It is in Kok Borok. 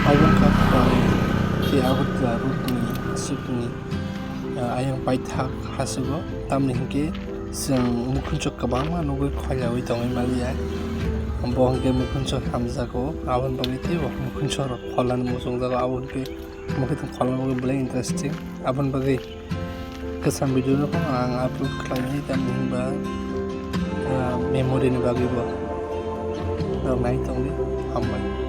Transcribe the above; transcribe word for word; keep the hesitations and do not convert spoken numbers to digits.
Ayang kha kwtal khe Agartala road ni aswkni, ah, ayang paithak hasugo, tamni hinkhe chwng mukhunchwk kwbangma nugwi khoiyaui tongwi maliya. Bo hinkhe mukhunchwk hamjago, aboni bagwi teibo mukhunchwk rok kholani muchungjago, abo hinkhe mukhunchwk kholna bagwi belai interesting. Aboni bagwi kwcham video no ang upload khlainai, tamni hinba, ah, memory ni bagwi bo. Rok nai tongdi, hambai.